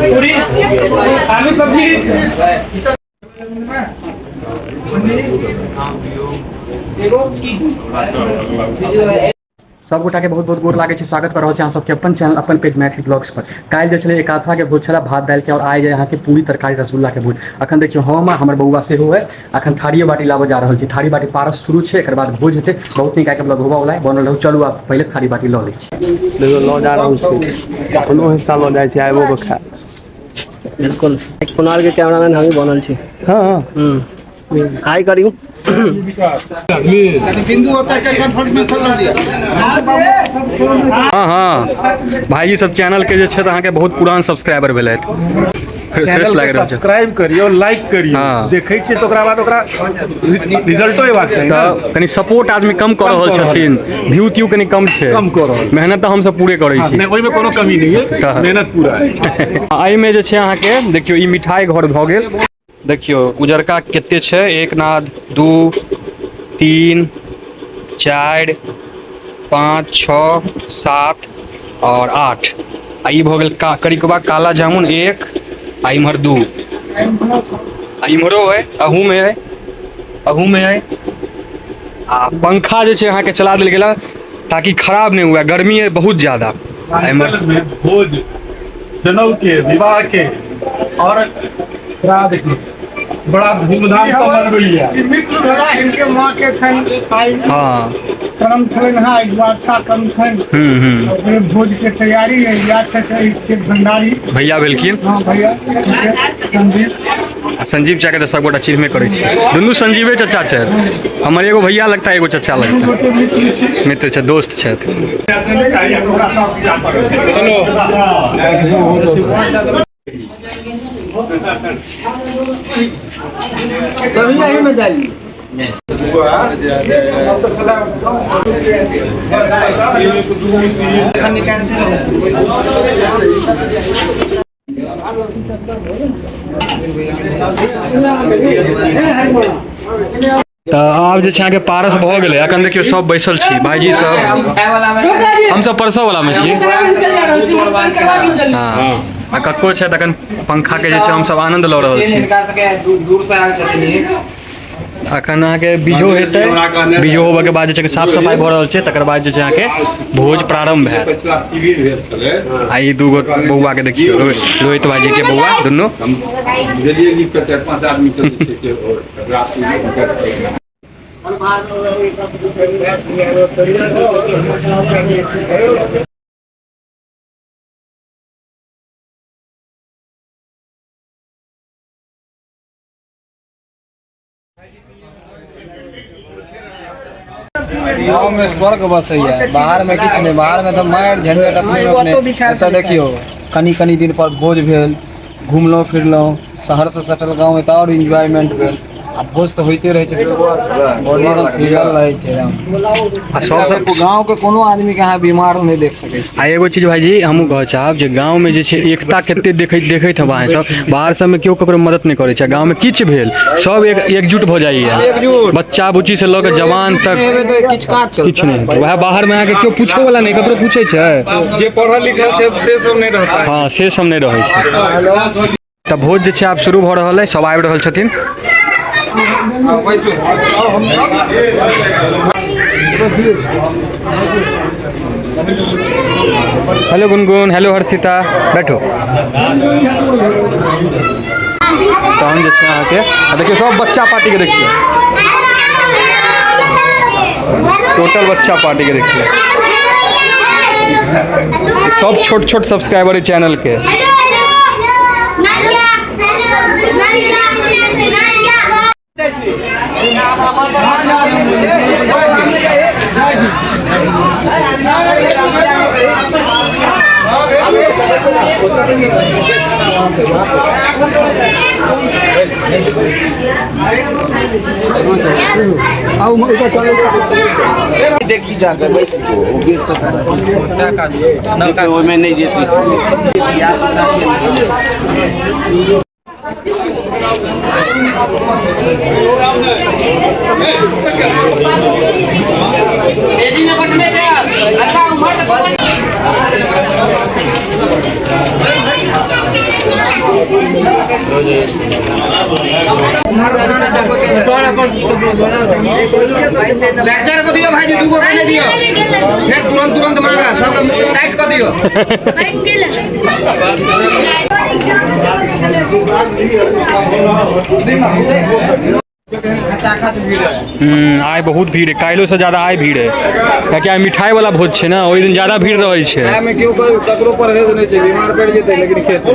पूरी आलू सब्जी। सब गोटा के बहुत बहुत गोर लागै छै, स्वागत कर रहल छी अहाँ सबके अपन चैनल अपन पेज मैथिली ब्लॉग्स पर। काल्हि जे छलै एकादशा के भोज छलै भात दालि के, और आइ जे अहाँके पूरी तरकारी रसगुल्ला के भोज। अखन देखियौ हम आ हमर बौआ सेहो है, अखन थारिए बाटी लाबऽ जा रहल छी। थारी बाटी पारस शुरू छै, एकर बाद भोज हेतै। बहुत नीक आइके ब्लॉग होबऽ वला है, बनल रहू। चलू आब पहिले थारी बाटी लऽ लै छी। देखियौ लऽ जा रहल छी, अपनो हिस्सा लऽ जाइ छी, आबिओ कऽ खाय। बिल्कुल कुणाल के कैमरामैन हम ही बनल छी। हाँ। हाय करियो। हाँ हाँ भाईजी सब चैनल के जे छै अहाँके बहुत पुरान सब्सक्राइबर भेलथि। फ्रेश लागि रहल छै। सब्सक्राइब करियौ, लाइक करियौ। हाँ। देखै छियै तऽ ओकरा बाद ओकरा रिजल्टो अयबाक चाही ने। तऽ कनि सपोर्ट आदमी कम कऽ रहल छथिन, व्यू त्यू कनि कम छै। कम कऽ रहल। मेहनत तऽ हमसब पूरे करै छी। नहि, ओहिमे कोनो कमी नहि है, तऽ। मेहनत पूरा है। एहिमे जे छै अहाँके देखियौ ई मिठाई घर भऽ गेल। देखियौ उजरका कते छै, 1 नाद 2 3 4 5 6 7 और 8। आ ई भऽ गेल करिकबा काला जामुन 1 आ इम्हर 2 आ इम्हरो है, अहूमे है, अहूमे है। आ पंखा जे छै अहाँके चला देल गेल ताकि खराब नहि हुए, गर्मी है बहुत ज्यादा। एम्हर में भोज जनऊ के, विवाह के और श्राद्ध के बड़ा धूमधाम से मनबैया। ई मित्र भेला, हिनके माँ के छनि आइ। हाँ। कर्म छलनि हँ, आइ द्वादशा कर्म छनि। हम्म। ओकरे भोज के तैयारी है। या छथि के भंडारी भैया भेलखिन। हाँ भैया संजीव। आ संजीव चाचा के तऽ सबगोटा चिन्हबे करै छै, दुनू संजीवे चाचा छथि। हमर एगो भैया लगता, एगो चाचा लगता, मित्र छथि, दोस्त छथि। तऽ आब जे छै अहाँके पारस भऽ गेलै। अखन देखियौ सब बैसल छी, भाईजी सब, हमसब परसऽ वला मे छी। हाँ, आ कतको छै तखन पंखा के जे छै हमसब आनंद लऽ रहल छी। अखन अहाँके बीजो हेतै, बीजो होबऽ के बाद जे छै साफ सफाइ भऽ रहल छै, तकर बाद जे छै अहाँके भोज प्रारंभ हैत। आ ई दूगो बौआ के देखियौ, रोहित भाईजी के बौआ दुनू। गाँव में स्वर्ग बसैया, बाहर में किछु नहि। बाहर में तऽ मारि झंझट अपने अपने। एतऽ देखियौ कनि कनि दिन पर भोज भेल, घुमलहुँ फिरलहुँ। शहर से सटल गाँव तऽ आओर एन्जॉयमेंट भेल। आ भोज तऽ होइते रहै छै, बॉडी एकदम फिजल रहै छै। आ सबसँ गाँव के कोनो आदमी के अहाँ बीमार नहि देख सकै छी। आ एगो चीज भाईजी हमहूँ कहऽ चाहब जे गाँवमे जे छै एकता कते देखैत हेबै अहाँ सब, बाहर सबमे केओ ककरो मदद नहि करै छै। गाँवमे किछु भेल सब एकजुट भऽ जाइए, बच्चा बुच्ची से लऽ कऽ जवान तक। किछु काज चलतै किछु नहि। वएह बाहरमे अहाँके केओ पूछो वाला नहि, ककरो पूछै छै जे पढ़ल लिखल छै से सब नहि रहता। हाँ, से सब नहि रहै छै। तऽ भोज जे छै आब शुरू भऽ रहल अइ, सब आबि रहल छथिन। हेलो गुनगुन, हेलो हर्षिता, बैठो। तहन जे छै अहाँके आ देखियौ सब बच्चा पार्टीके देखियौ, टोटल बच्चा पार्टीके देखियौ, सब छोट छोट सब्सक्राइबर है चैनल के। देखी जाकर बैस ओहिमे नहि जेतै। चार चार को दियो भाईजी, दूगो के नहीं दियो, फिर तुरंत तुरंत मांगा, सबके मुंह टाइट कर दियो। आइ बहुत भीड़ है, काल्हिओ से ज्यादा आइ भीड़ है, कियाकि आइ मिठाई वाला भोज छै ने, ओहि दिन ज्यादा भीड़ रहै छै। में क्यों ककरो परहेज नहीं छै, बीमार पड़ जेतै लेकिन खेतै।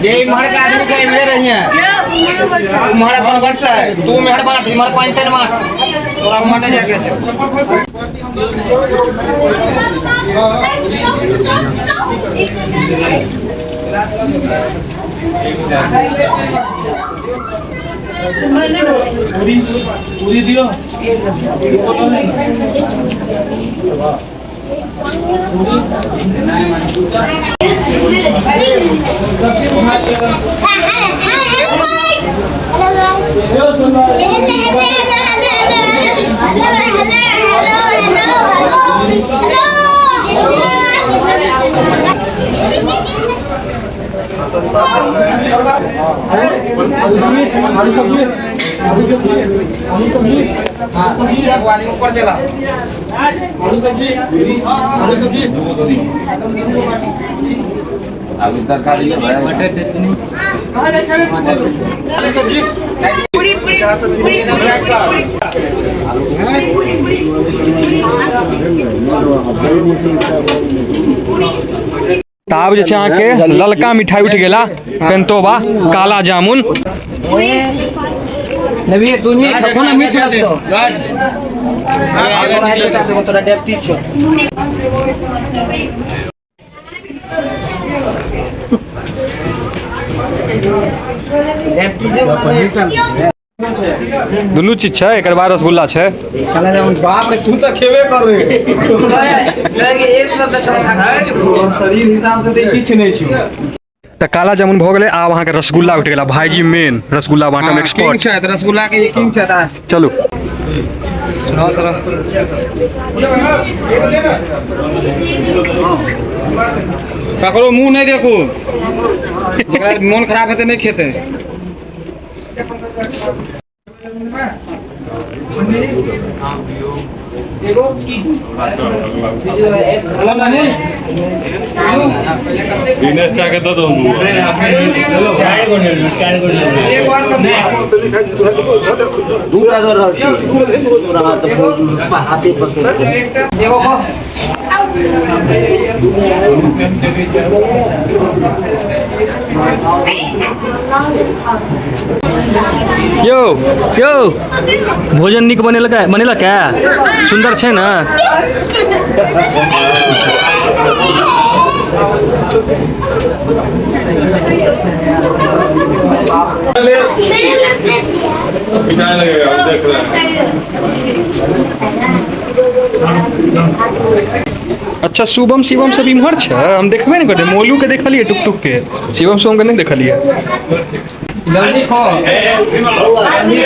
ये इम्हर के आदमी के इम्हरे रही है, उम्हर अपन घर से तू मेहर बाट, इम्हर पानी तेल बाट, तोरा उम्हर नहीं जाके छौ। पूरी पूरी दियो। ऊपर चला। तऽ आब जे छै अहाँके ललका मिठाई उठि गेला, पेंतोबा काला जामुन। नबी दुनिया कखन मीठ लगतो तोरा डेप्टी छौ। दुनू चीज छै, एकर बाद रसगुल्ला छै। बाप रे, तू तऽ खेबे करबे। शरीर हिसाब से तऽ किछु नहि छौ। तऽ काला जामुन भऽ गेलै, आब अहाँके रसगुल्ला उठि गेला। भाईजी मेन रसगुल्ला बाँटम एक्सपर्ट छै, रसगुल्ला के किंग छै। चलू ककरो मुंह नहीं देखू, मोन खराब हेतै नहीं खेतै। यो यो भोजन नीक बनेलक बनेलक है, सुन्दर छै ने? अच्छा शुभम शिवम सब इम्हर छै, हम देखबे नहि करबै। मोलू के देखलियै टुक टुक के, शिवम शुभम के नहि देखलियै। जल्दी खो, जल्दी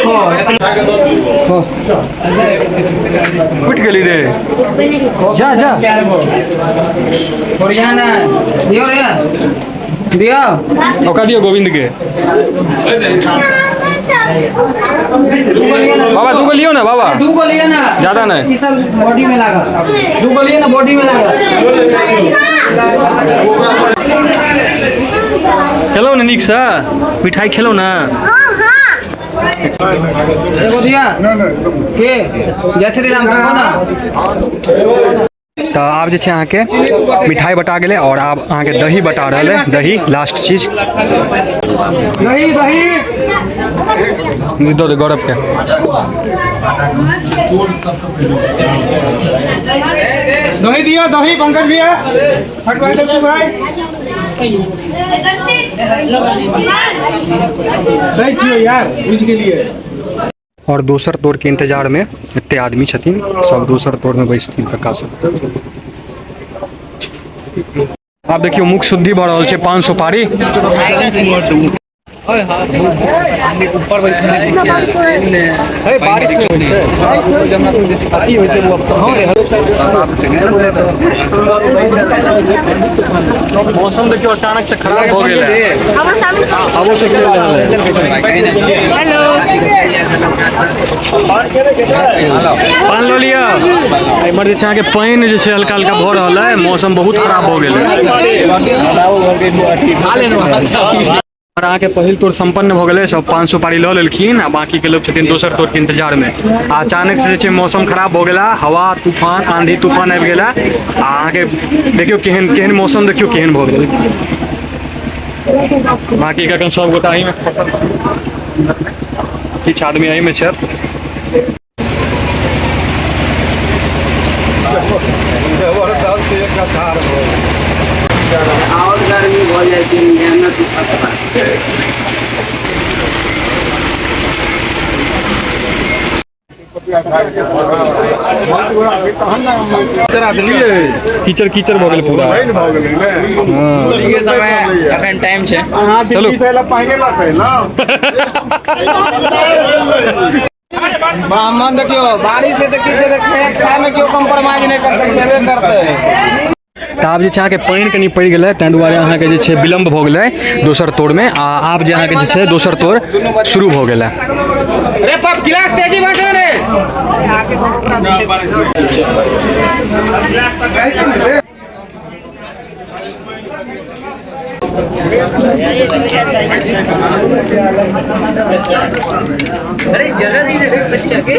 खो। उठि गेली रे, जा जा। बढ़िया ना दियो रे, दियो ओकरा दियो गोविंद के। बाबा दूगो लियो ना बाबा, दूगो लियो ना, ज्यादा नहीं। ई सब बॉडी में लागल, दूगो लियो ना बॉडी में लागल। खेलौ ने नीकसँ मिठाई, खेलौ ना? एगो दिया के जय श्री राम ना। तऽ आब जे छै अहाँके मिठाई बटा गेलै और आब अहाँके दही बटा रहल है, दही लास्ट चीज। दही दही दऽ दे गौरव के। दही दियो, दही पंकज भैया, फटवाई भाई दै छियै यार, बुझि गेलियै। और दोसर तोर के इंतजार में एते आदमी छथिन, सब दोसर तोर में बैसथिन कक्का सब। आब देखियौ मुख शुद्धि भऽ रहल छै पान सुपारी। हे बारिश नहि होइ छै, अथी होइ छै। मौसम देखियौ अचानक से खराब भऽ गेल है, हवो सब चलि रहल है। पान लऽ लिअ। एम्हर जे छै अहाँके पानि जे छै हल्का हल्का भऽ रहल है, मौसम बहुत खराब भऽ गेल है। और अहाँके पहिल तोर सम्पन्न भऽ गेलै, सब पान सुपारी लऽ लेलखिन आ बाँकीके लोक छथिन दोसर तोरके इंतजारमे। आ अचानक से जे छै मौसम खराब भऽ गेला, हवा तूफान आंधी तूफान आबि गेला आ अहाँके देखियौ केहन केहन मौसम देखियौ केहन भऽ गेलै। बाँकी एखन सब गोटा एहिमे फसल, किछु आदमी एहिमे छथि। आओर गर्मी भऽ जाइ छै मेहनत। कीचड़ कीचड़ भऽ गेल पूरा। समय अखन टाइम छै। चलू ब्राह्मण देखियौ बारिश है तऽ की छै, खाय में केओ कम्प्रोमाइज नहि करतै, खेबे करतै। तऽ आब जे छै अहाँके पानि कनि पड़ि गेलै, ताहि दुआरे अहाँके जे छै विलम्ब भऽ गेलै दोसर तोड़मे। आ आब जे अहाँके जे छै दोसर तोड़ शुरू भऽ गेलै। अरे पप गिलास तेजी बांटो रे। अरे जगह दी रे बच्चा के।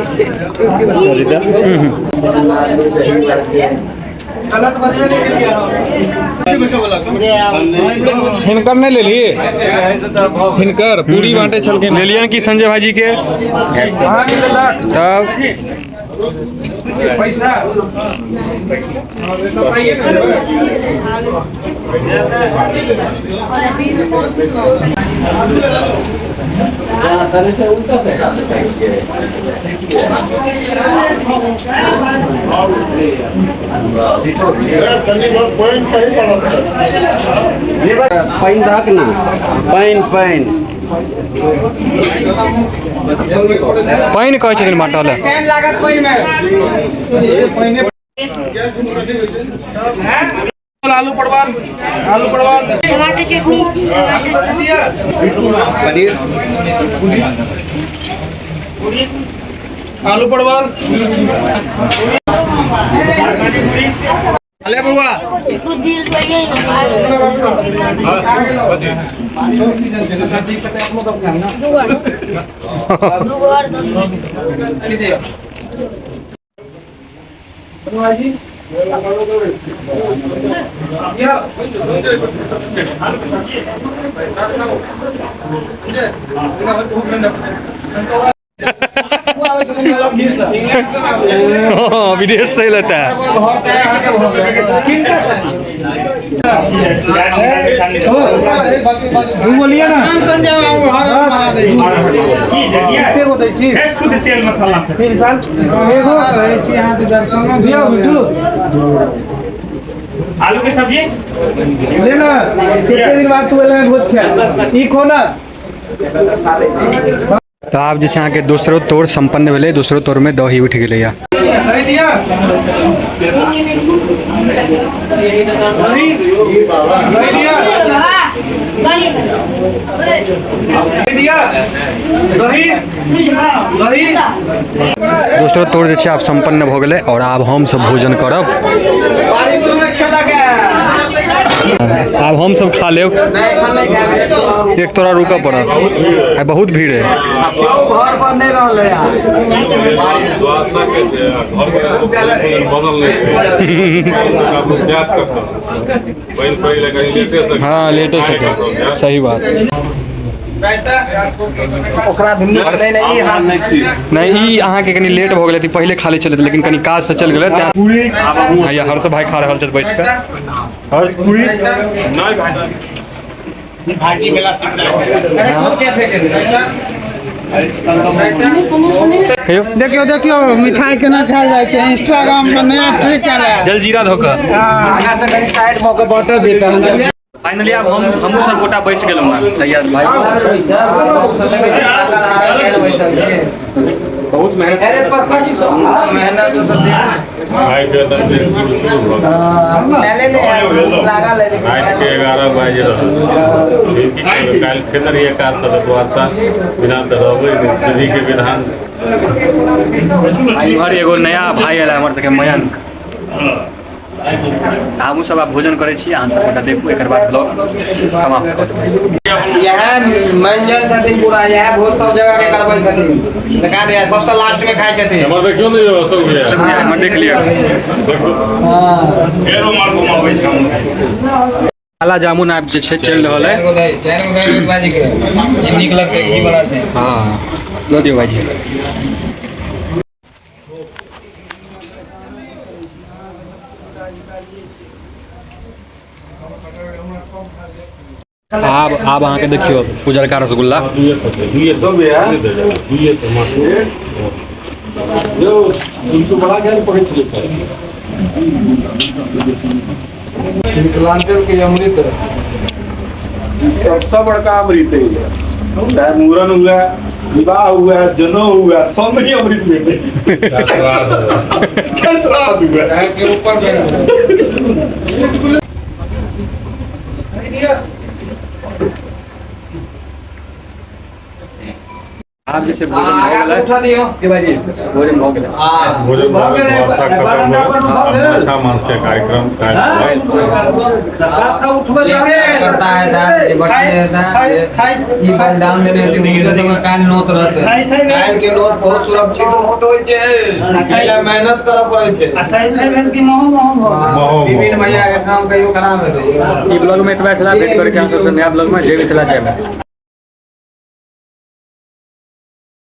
हिनकर नहि लेली, हिनकर पूरी बांटे छलखिन। लेलियनि कि संजय भाईजी के तब पैसा। पानि दहक ना, पानि पानि पानि कहै छथिन बाँटऽ लए। टाइम लागत पानि में। आलू परवल, आलू परवल, टमाटर चटनी, पनीर, आलू परवल। अले बउआ विदेश से लेता है। बोलिए ना तेल मसाला 3 साल एगो रहै छी अहाँ तऽ दर्शन दियौ बिट्टू। आलू के सब्जी ले ना, कितने दिन बाद तू एलै भोज खाए ई कोना। तऽ आब जे छै अहाँके दोसरो तोड़ सम्पन्न भेलै, दोसरो तोड़मे दही उठि गेलैया। दही दिया, दही दही दिया, दही दिया, दही दही। दोसरो तोड़ जे छै आब सम्पन्न भऽ गेलै और आब हमसब भोजन करब। आब हमसब खा लेब, एक तोरा रुकऽ पड़त, आइ बहुत भीड़ है। घर पर नहि रहलै यार। हाँ लेटे से, सही बात। ओकरा नहीं नहीं नहीं ई अहाँके कनि लेट भऽ गेलै, पहिले खा लै छलै लेकिन कनि काज से चलि गेलै। हैया हर्ष भाई खा रहल छथि बैस कऽ। हर्ष पूरी कहियो। देखियो देखियो मिठाई केना खायल जाइ छै, इंस्टाग्राम पर नया ट्रिक आयल है। जलजीरा धो कऽ। आगा से कनी साइड भऽ के बॉर्डर देता हूं। फाइनली आब हम हमहूँ सब गोटा बैस गेलहुँ हँ। तैयार भाई बहुत मेहनत। मेहनत से तऽ राति के 11 बाजि रहल। काल्हि खेने रहियै काज सब वार्ता बिना तऽ रहबै विधि के विधान। इम्हर एगो नया भाई आयल हमर सबके मयंक। हमहूँ सब आब भोजन करै छी, अहाँ सब गोटा देखू, एकर बाद ब्लॉग समाप्त कऽ देबै। इएह मंजल छथिन पूरा, इएह भोज सब जगह के करबै छथिन। देखा दे, सबसे लास्ट में खाइ छथिन। हमर देखियौ ने यौ अशोक भैया। सब भैया, हमर देख लिअ। देखू। एरो मार घुमाबै छै हम। काला जामुन आब जे छै चलि रहल है। चारि गो दही, चारि गो दही बाजी के ई नीक लगतै, घी वाला छै। हाँ दऽ दियौ भाईजी। आब आब अहाँके देखियौ उजरका रसगुल्ला। मिथिलांचल के अमृत। सबसे बड़का अमृत है, चाहे मूड़न हुआ, विवाह हुआ, जनौ हुआ, सब में ही अमृत भेटे। श्राद्ध हुआ के ऊपर। आब जे छै भोजन भऽ गेलै। उठा दियौ। की भाईजी, भोजन भऽ गेलै? हाँ। भोजन भऽ गेल, वर्षा खत्म भेल, माछा मांस के कार्यक्रम काल्हि। करता है दान जे बटने दान जे ई बलिदान देने हेथिन हुनके सबके काल्हि नोत रहतै। काल्हि के नोत बहुत सुरक्षित नोत होइ छै, एहि लए मेहनत करऽ पड़ै छै। महो। विपिन भैया के काम कहियो खराब हेतै? ई ब्लॉग में एतबा छला। भेंट करै छी अहाँ सबसँ नया ब्लॉग में। जय मिथिला, जय मैथिली।